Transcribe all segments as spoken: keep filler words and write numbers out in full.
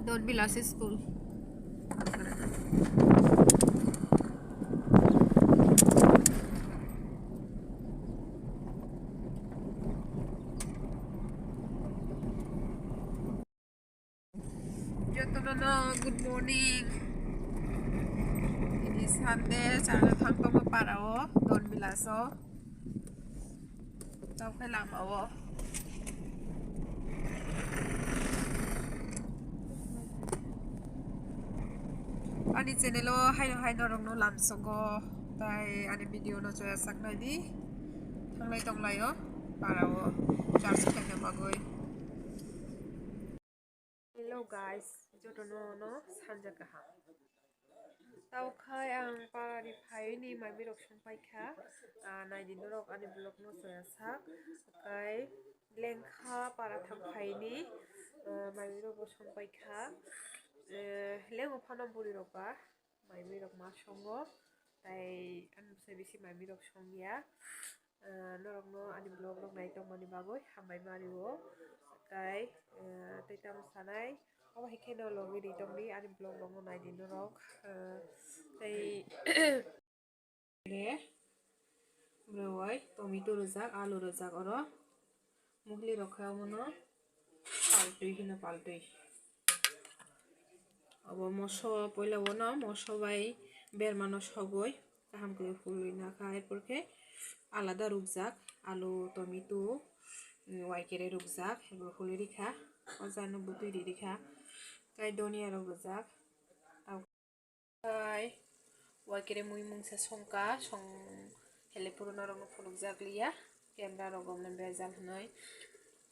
Don Bilas School. Jotono no good morning. Ini Sunday, chana thang tongo para o, Don Bilas o. Tao khe lama o. Ani channel o haino haino rok no lamsogo, tai ani video no joya sak nai di. Thanglai tonglai o, para o, charge khlaina bagwi. Hello guys, jotono no sanja kaham. Tao khai ang para ri phaini maimi rok song pai kha. Ah, nai di norok ani vlog no soya sak. Kai lengkha para thang phaini, ah, maimi rok bo song pai kha. Eh, lengo phano buri rok ba. Maimi rok ma songo, tai ani bwsai bisi maimi rok song ya. Ah, norok no ani vlog rok nai tongmani bagwi hambai mari o. Tai, ah, tai tamo sanai, obo hai khe no logi ri tong di ani vlog rok no nai di norok. Ah, tai Re, brewai tomato rwjak, alu rwjak oro. Muhli rok khe omono paltwi hino, paltwi. Obo moso, poila obono moso bai bermano sogwi kaham khe hului nakha, erpor khe alada rukjak, alu, tomato, mm, waikere rukjak, ebo hului rikha, o jano bwtwi ri rikha, tai donia rok rwjak. Hai, waikere mui mungsa songka, song hele puro norokno phunukjak liya, camera rogo mane bejal hinwi.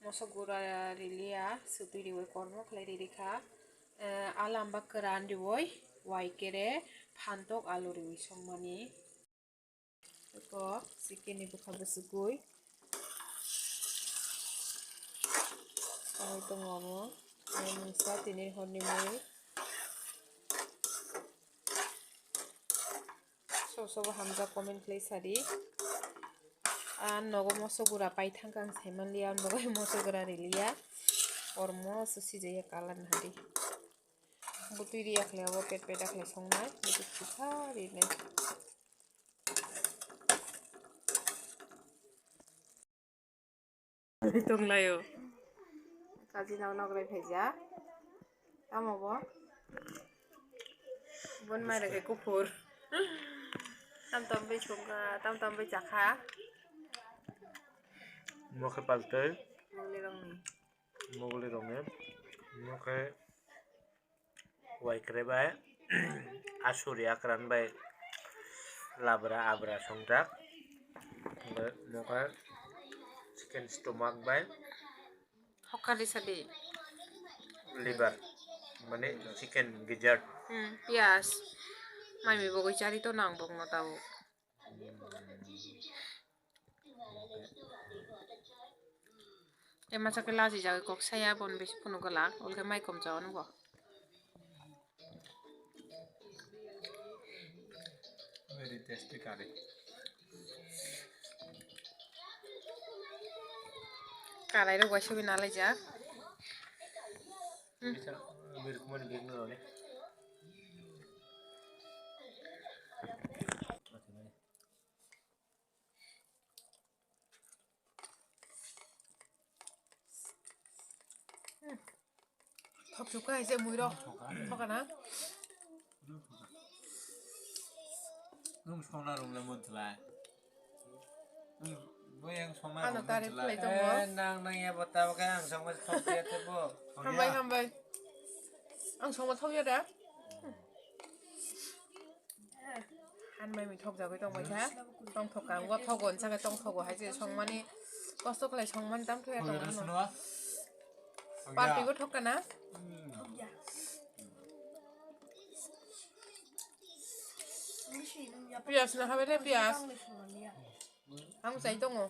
Moso gura riliya, sutwi riwi kormo khlai riri kha. Eh, alamba kwran riwi, waikere phantok alu riwi songmani. Eko chicken ni bwkha bwswkwi. Ai tongo omo. Ai mungsa tini horni mui. Sobo sobo hamjak comment khlai sadi. Ang nogo moso gura pai thangkha ang saimanliya, ang nogo moso gura riliya. Kormo se sijaya kalan hari. Butui riya khlai abo pet pet khlai songnai. Butui thikha rinai. Tonglaio. Kaji nok nok rai phaija. Tamo bo. Bon mai rege kuphur. Tam tam bai chungkha, tam tam bai chakha. Mokhe paltei. Mokle rongni. Mokle rongni. Mokhe Waikre bai asuri akran bai labra abra songjak. Bo nokha chicken stomach bai. Hokari sadi. Liver, mane chicken gizzard. Hmm, piyaj. Mai mi bogoi chari to nang bok no tao. Tei masa khe lachi jagwi kok saya, bon bisi phunuk gwlak, ulke mai kom cha nukgo. Very tasty curry. Karai rok bai sobi nalaijak. Hmm. Bisa, very kumani bag no rone. Thok chuk kai je mui rok. Thok na. Nung songna rung le mun tla. Bo yang songma. Ano rung tari mun tla. Phlai tongo. Eh, nang nang ya bota bo kai ang songma thok ya te bo. Hambai, hambai. Ang songma thok ya da. Hanmai mi thok jagwi tong bai kha. Tong thok ka, o thogo, saka tong thogo hai je songmani, kosto khlai songmani tam thok ya tong. Party bo thok kana? Piyaj no habe le piyaj. Ang chai tongo.